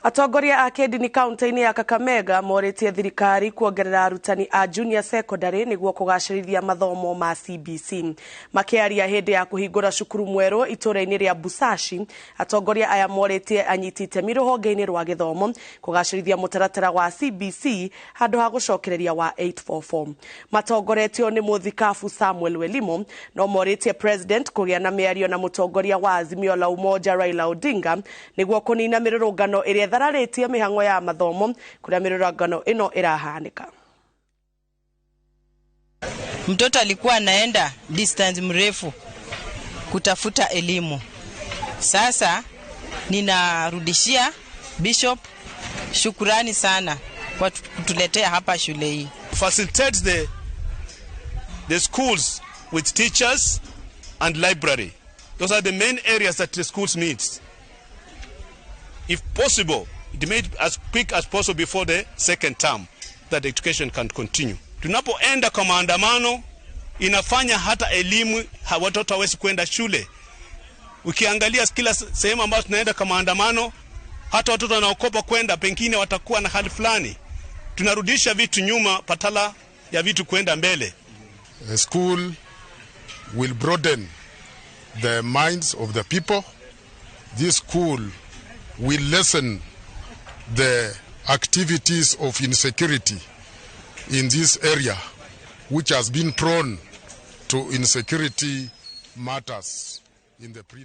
Atongoria a kĩndini kaunti-inĩ ya Kakamega morĩtie thirikari kuongerera arutani a junior secondary nĩguo kũgacĩrithia mathomo ma CBC. Makĩaria hĩndĩ ya kũhingũra cukuru mwerũ itũũra-inĩ rĩa Busashi, atongoria aya morĩtie anyiti itemi rũhonge-inĩ rwa gĩthomo kũgacĩrithia mũtaratara wa CBC handũ ha gũcokereria wa 844. Matongoretio nĩ mũthikabu Samuel Welimo no morĩtie president kũgĩa na mĩario na mũtongoria wa Azimio la Umoja Raila Odinga nĩguo kũnina mĩrũrũngano ĩrĩa ĩthararĩtie mĩhang'o ya mathomo kũrĩa mĩrũrũngano ĩno ĩrahanĩka. Mtoto alikuwa anaenda distance mrefu kutafuta elimu. Sasa ninarudishia Bishop shukurani sana kwa kutuletea hapa shule hii. Facilitate the schools with teachers and library. Those are the main areas that the schools needs. If possible, it made as quick as possible before the second term that education can continue. Tunapoenda kwa maandamano inafanya hata elimu watoto hawezi kwenda shule. Ukiangalia kila sehemu ambayo tunaenda kwa maandamano, hata watoto wanaogopa kwenda, pengine watakuwa na hali fulani. Tunarudisha vitu nyuma badala ya vitu kwenda mbele. The school will broaden the minds of the people. This school will lessen the activities of insecurity in this area, which has been prone to insecurity matters in the previous.